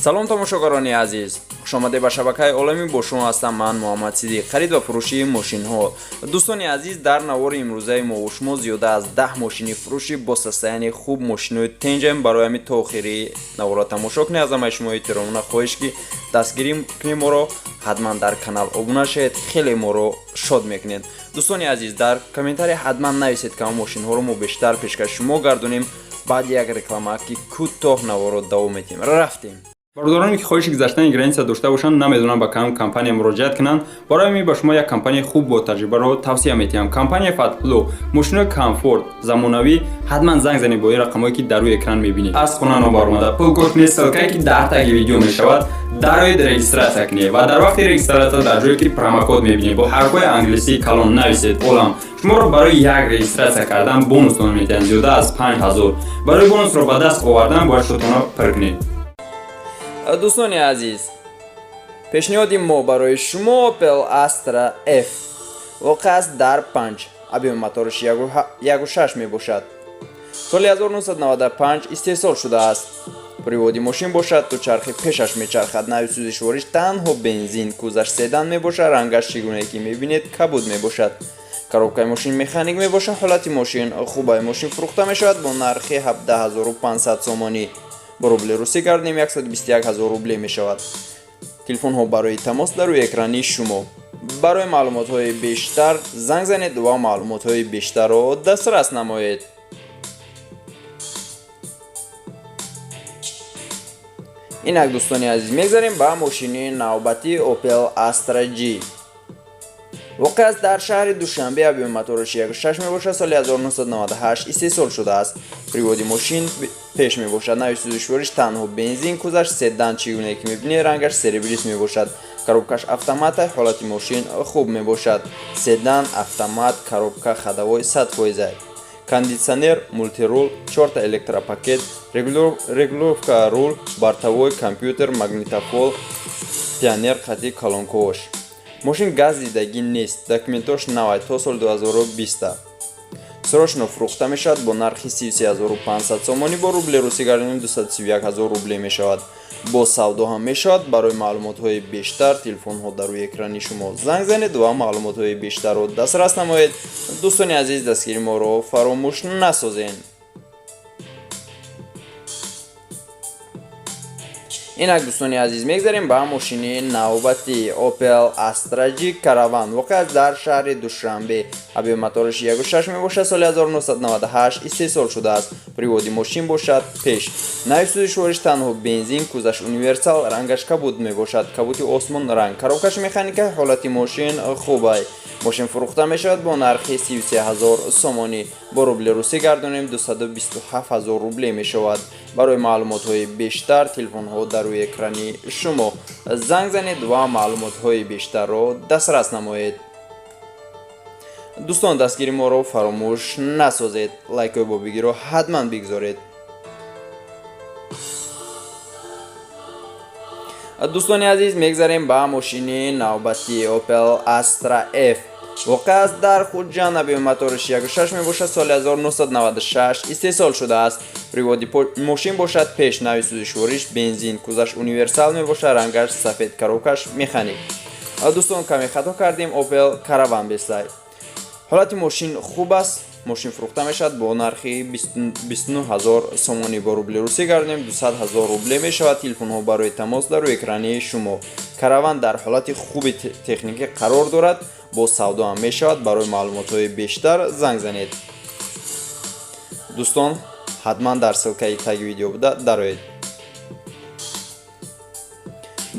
Салом, тамошогарони азиз, хушомадед ба шабакаи Оламӣ. Бо шумо ҳастам ман, Муҳаммад Сидиқ, харид ва фурӯши мошинҳо. Дӯстони азиз, дар навори имрӯзаи мо шумо зиёда аз 10 мошини фурӯшӣ бо состояние хуб, мошинои тенҷем. Барои ҳамин то охири наворро тамошо кунед. Аз ҳамаи шумо эҳтиромона хоҳиш, ки дастгирӣ кунед моро, ҳатман дар канал обуна шавед, хеле моро шод мекунед. Дӯстони азиз, дар комментария ҳатман нависед, ки мошинҳоро мо бештар пешкаш шумо гардонем. Баъди як реклама ки кӯтоҳ наворро давом медиҳем. Рафтем. Бародароне, ки хоҳиши гузаштани граница дошта бошанд, намедонанд, ба кадом компания муроҷиат кунанд. Барои ҳамин ба шумо як компанияи хуб бо таҷрибаро тавсия метиҳам: компания Фатҳулло. Мошинои комфорт, замонавӣ. Ҳатман занг занед бо ин рақамҳое, ки дар рӯи экран мебинед. Аз хона нобаромада пул кор кунед. Ссылка е ки дар таги видео мешавад, дароед, регистрация кунед ва дар вақти регистрация дар ҷое ки промокод мебинед, бо ҳарфҳои англисии калон нависед «Олам». Шуморо барои як регистрация кардан бонус медиҳанд зиёда аз 5000. Барои бонусро ба даст овардан бояд шотона пур кунед. Дӯстони азиз, пешниҳоди мо барои шумо Opel Astra F, воқеъ аст дар 5, объёми мотораш 1,6 мебошад, соли 1995 истеҳсол шудааст. Приводи мошин бошад, дучархи пешаш мечархад, нави сӯзишвориш танҳо бензин, кузаш седан мебошад, рангаш, чӣ гунае ки мебинед, кабуд мебошад. Коробкаи мошин механик мебошад, ҳолати мошин хубай. Мошин фурӯхта мешавад бо нархи 17 500 сомонӣ. Бо рубли русӣ гардем, 121 ҳазор рубле мешавад. Телефонҳо барои тамос дар рӯи экрани шумо. Барои маълумотҳои бештар занг занед ва маълумотҳои бештарро дастрас намоед. Инак, дӯстони азиз, мегзарем ба мошини навбатӣ Opel Astra G, воқеъ аст дар шаҳри Душанбе, объёми мотораш 1,6 мебошад, соли 1998 истеҳсол шудааст. Приводи мошин пеш мебошад, нави сӯзишвориш танҳо бензин, кузаш седан, чӣ гунае ки мебинед, рангаш серебрист мебошад. Коробкаш автомата, ҳолати мошин хуб мебошад. Седан, автомат, коробка ходовой 100%, кондитсионер, мультирул, чорта электропакет, регулировка рул, бортовой компьютер, магнитофон Пионер қати колонкаош. Мошин газ дидагӣ нест, документош навай, то соли 2020. Срочно фурӯхта мешавад бо нархи 33 500 сомонӣ. Бо рубли русӣ гардонем, 231 ҳазор рубле мешавад. Бо савдо ҳам мешавад. Барои маълумотҳои бештар телефонҳо дар рӯи экрани шумо, занг занед ва маълумотҳои бештарро дастрас намоед. Дӯстони азиз, дастгири моро фаромӯш насозед. Инак, дӯстони азиз, мегзарем ба мошини навбати Opel Astra G Caravan, воқеъ аст дар шаҳри Душанбе, объёми мотораш 1,6 мебошад, соли 1998 истеҳсол шудааст. Приводи мошин бошад пеш, нави сӯзишвориш танҳо бензин, кузаш универсал, рангаш кабуд мебошад, кабути осмон ранг, коробкаш механика, ҳолати мошин хубай. Мошин фурӯхта мешавад бо нархи 33 ҳазор сомонӣ. Бо рубли русӣ гардонем, 227 ҳазор рубле мешавад. Барои маълумотҳои бештар телефонҳо дар рӯи экрани шумо, занг занед ва маълумотҳои бештарро дастрас намоед. Дӯстон, дастгири моро фаромӯш насозед, лайкҳои бобигиро ҳатман бигзоред. Дӯстони азиз, мегзарем ба мошини навбати Opel Astra F, воқеъ аст дар Хуҷанд, объёми мотораш 1,6 мебошад, соли 1996 истеҳсол шудааст. Приводи мошин бошад пеш, нави сӯзишвориш бензин, кузаш универсал мебошад, рангаш сафед, коробкаш механик. Дӯстон, каме хато кардем, Opel Caravan бесай. Ҳолати мошин хуб аст. Мошин фурӯхта мешавад бо нархи 29 ҳазор сомонӣ. Бо рубли русӣ гардонем, 200 ҳазор рубле мешавад. Телефонҳо барои тамос дар рӯи экрани шумо. Караван дар ҳолати хуби техникӣ қарор дорад, бо савдо ҳам мешавад. Барои маълумотҳои бештар занг занед. Дӯстон, ҳатман дар ссылкаи таги видео буда дароед.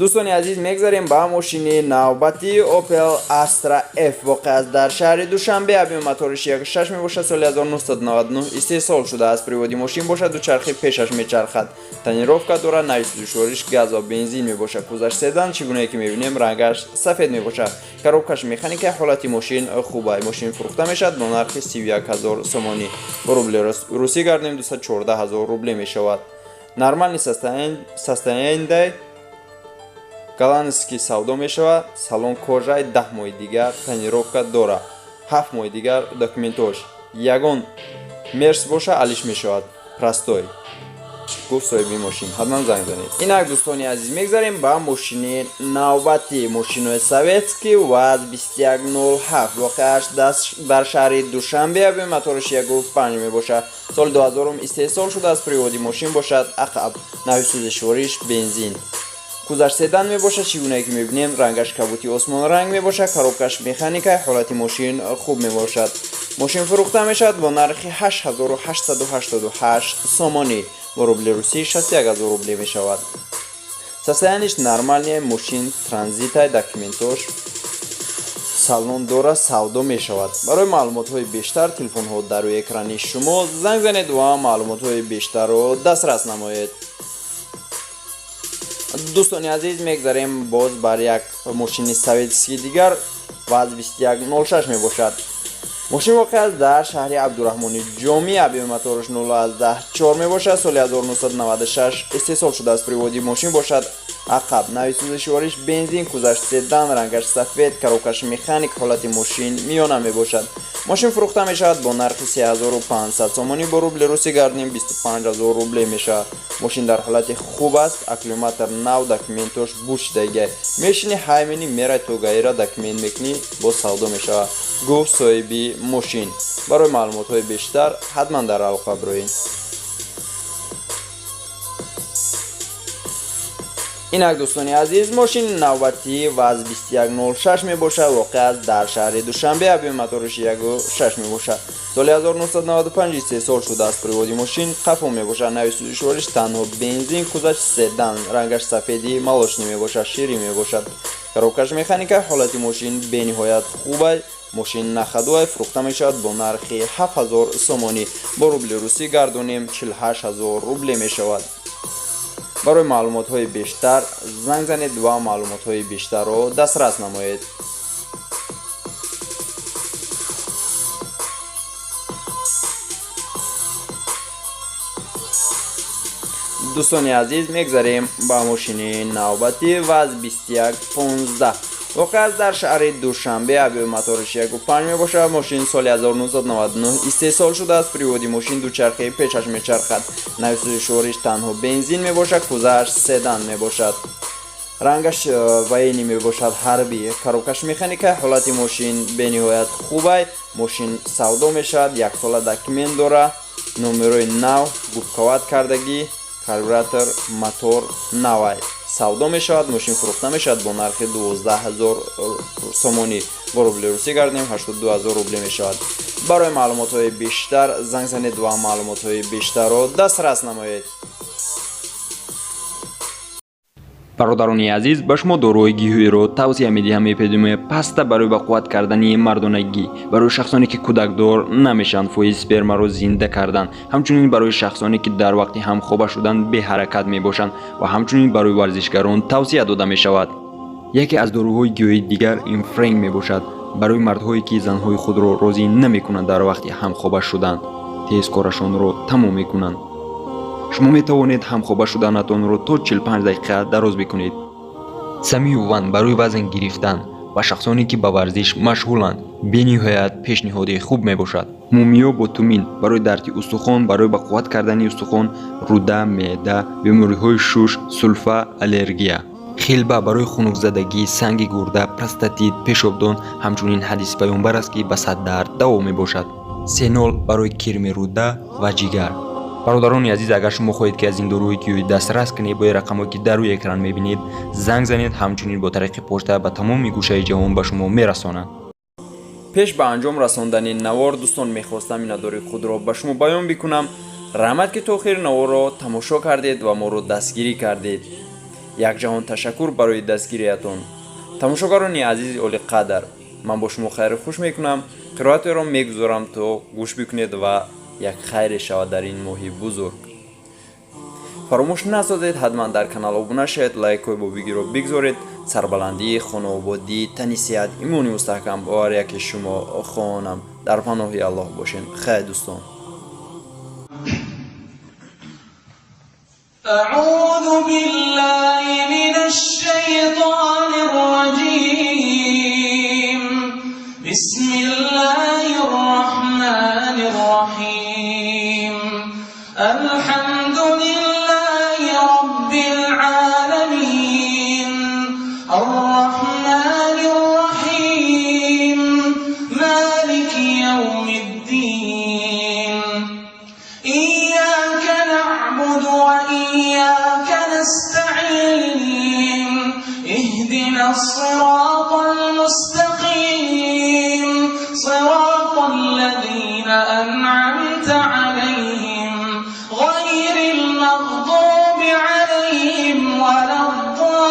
Дӯстони азиз, мегзарем ба мошини навбати Opel Astra F, воқеъ аст дар шаҳри Душанбе, объёми моториш 1,6 мебошад, соли 1999 истеҳсол шудааст. Приводи мошин бошад, дучархи пешаш мечархад, тонировка дорад, нави сӯзишвориш газ ва бензин мебошад, кузаш седан, чӣ гунае ки мебинем, рангаш сафед мебошад, коробкаш механика, ҳолати мошин хубай. Мошин фурӯхта мешавад бо нархи 31 ҳазор сомонӣ. Бо рубли русӣ гардонем, 214 ҳазор рубле мешавад. Нормальный состояние, голландский савдо мешавад. Салон кожа, 10 моҳи дигар тонировка дора, 7 моҳи дигар документош. Ягон мерс боша, алиш мешавад, простой. Гуфт соҳиби мошин, ҳатман занг занед. Инак, дӯстони азиз, мегзарем ба мошини навбатӣ, мошинои советский ВАЗ 2107. Воқеаш дар шаҳри Душанбе, объёми мотораш 1,5 мебошад. Соли 2000 истеҳсол шудааст, приводи мошин бошад ақаб, нави сӯзишвориш бензин. Кузаш седан мебошад, чӣ гунае ки мебинем, рангаш кабути осмонранг мебошад, коробкаш механика, ҳолати мошин хуб мебошад. Мошин фурӯхта мешавад бо нархи 8888 сомонӣ, бо рубли русӣ 61 000 рубле мешавад. Состояниеш нормальный, мошин транзитай, документош салон дора, савдо мешавад. Барои маълумотҳои бештар телефонҳо дар рӯи экрани шумо, занг занед ва маълумотҳои бештарро дастрас намоед. Дӯстони азиз, мегзарем боз бар як мошини советский дигар, ВАЗ 2106 мебошад. Мошин воқеъ аст дар шаҳри Абдураҳмони Ҷомӣ, объёми мотораш 0,4 мебошад, соли 1996 истеҳсол шудааст, приводи мошин бошад ақаб, нави сӯзишвориш бензин, кузаш седан, рангаш сафед, коробкаш механик, ҳолати мошин миёна мебошад. Мошин фурӯхта мешавад бо нархи 3500 сомонӣ, бо рубли русӣ гардем 25 000 рубле мешавад. Мошин дар ҳолати хуб аст, аккумулятор нав, документош бушидагай, мешини, ҳай мени, мерай то гаира, документ мекунӣ, боз савдо мешавад, гуфт соҳиби мошин. Барои маълумотҳои бештар ҳатман дар алоқа бироед. Инак, дӯстони азиз, мошини навбатӣ ВАЗ 2106 мебошад. Воқеъ аст дар шаҳри Душанбе, объёми мотораш 1,6 мебошад. Соли 1995 истеҳсол шудааст, приводи мошин қафо мебошад, нави сӯзишвориш танҳо бензин, кузаш седан, рангаш сафеди молочный мебошад, ширӣ мебошад, коробкаш механика, ҳолати мошин бениҳоят хубай, мошин на ходовай, фурӯхта мешавад бо нархи 7000 сомонӣ, бо рубли русӣ гардонем 48 000 рубле мешавад. Барои маълумотҳои бештар занг занед ва маълумотҳои бештарро дастрас намоед. Дӯстони азиз, мегзарем ба мошини навбатӣ, ВАЗ 2115. Воқеъ аст дар шаҳри Душанбе, объёми мотораш 1,5 мебошад. Мошин соли 1999 истеҳсол шудааст, приводи мошин дучархаи пешаш мечархад, нави сӯзишвориш танҳо бензин мебошад, кузааш седан мебошад, рангаш военный мебошад, ҳарбӣ, коробкаш механика, ҳолати мошин бениҳоят хубай. Мошин савдо мешавад, яксола документ дора, номерои нав, губковать кардагӣ, карбюратор, мотор навай. Савдо мешавад, мошин фурӯхта мешавад бо нархи 12 000 сомонӣ, бо рубли русӣ гардем 82 000 рубле мешавад. Барои маълумотҳои бештар занг занед ва маълумотҳои бештарро дастрас намоед. Бародарони азиз, ба шумо доруҳои гиёҳиро тавсия медиҳам. Эпидемия паста барои ба қувват кардани мардонагӣ, барои шахсоне ки кӯдакдор намешаванд, фоизи спермаро зинда кардан, ҳамчунин барои шахсоне ки дар вақти ҳамхоба шудан беҳаракат мебошанд ва ҳамчунин барои варзишгарон тавсия дода мешавад. Яке аз доруҳои гиёҳии дигар ин френг мебошад, барои мардҳое ки занҳои худро розӣ намекунанд дар вақти ҳамхоба шудан, тез корашонро тамом мекунанд. Шумо метавонед ҳамхоба шуданатонро то 45 дақиқа дароз бикунед. Самиюван барои вазн гирифтан ва шахсоне ки ба варзиш машғуланд бениҳоят пешниҳоди хуб мебошад. Мумиё бо тумин барои дарди устухон, барои ба қувват кардани устухон, рӯда, меъда, бемориҳои шуш, сулфа, аллергия. Хилба барои хунукзадагӣ, санги гурда, простатит, пешобдон, ҳамчунин ҳадиси паёмбар аст ки ба сад дард даво мебошад. Сенол барои кирми рӯда ва ҷигар. Бародарони азиз, агар шумо хоҳед ки аз ин доруҳои гиёҳӣ дастрас кунед, бо рақамҳое ки дар рӯи экран мебинед занг занед, ҳамчунин бо тариқи почта ба тамоми гӯшаи ҷаҳон ба шумо мерасонанд. Пеш ба анҷом расондани навор, дӯстон, мехостам миннатдории худро ба шумо баён бикунам. Раҳмат, ки то охири наворро тамошо кардед ва моро дастгирӣ кардед. Якҷаҳон ташаккур барои дастгириятон. Тамошогарони азизи олиқадр, ман бо шумо хайру хуш мекунам, қироатеро мегузорам то гӯш бикунед ва як хайре шавад дар ин моҳи бузург. Фаромӯш насозед, ҳатман дар канал обуна шавед, лайкҳои бобигиро бигзоред. Сарбаландии хонаободӣ, тани сеҳат, имони мустаҳкам бо ҳар яке шумо хоҳонам. Дар паноҳи Аллоҳ бошед. Хайр, дӯстон. أعوذ بالله من الشيطان الرجيم. بسم الله الرحمن الرحيم. الحمد لله. الرحمن الرحيم مالك يوم الدين إياك نعبد وإياك نستعين اهدنا الصراط المستقيم صراط الذين أنعمت عليهم غير المغضوب عليهم ولا الضالين.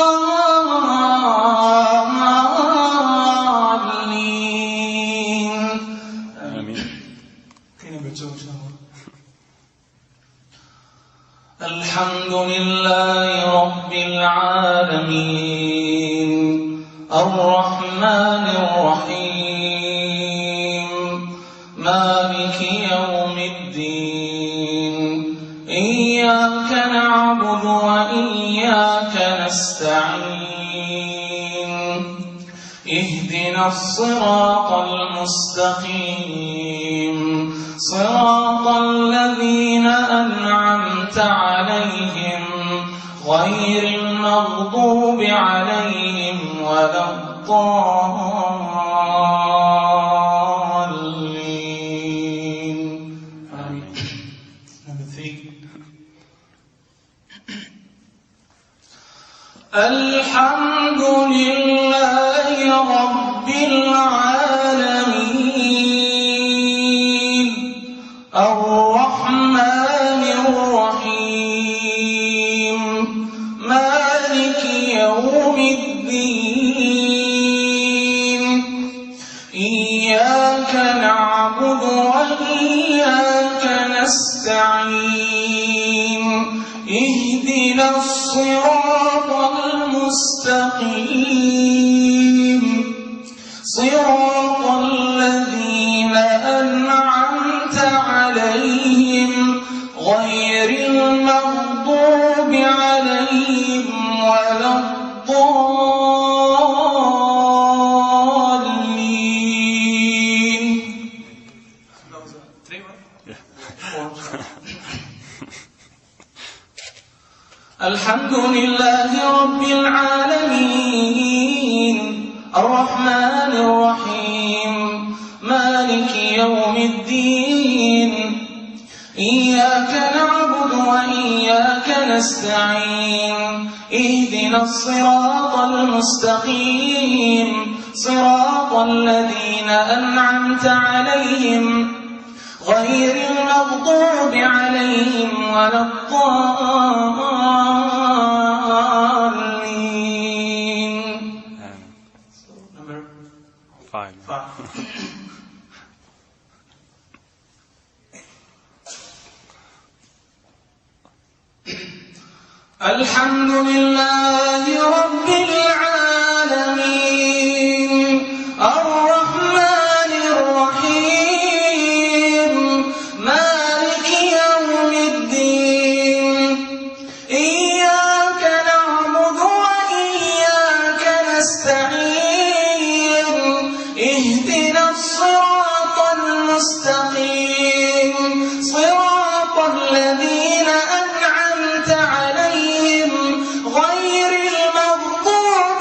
آمين. الحمد لله رب العالمين الرحمن الرحيم مالك يوم الدين إياك نعبد وإياك نستعين اهدنا الصراط المستقيم صراط الذين أنعمت عليهم غير المغضوب عليهم ولا الضالين. آمين. Number 3. الحمد لله رب العالمين الرحمن الرحيم مالك يوم الدين إياك نعبد وإياك نستعين اهدنا الصراط المستقيم صراط الذين أنعمت عليهم غير المغضوب عليهم ولا الضالين. الحمد لله رب العالمين الرحمن الرحيم مالك يوم الدين إياك نعبد وإياك نستعين اهدنا الصراط المستقيم صراط الذين أنعمت عليهم غير المغضوب عليهم ولا الضالين. Number 5. 5. الحمد لله رب العالمين الرحمن الرحيم مالك يوم الدين إياك نعبد وإياك نستعين اهدنا الصراط المستقيم صراط الذين أنعمت عليهم غير المغضوب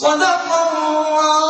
صدق الله.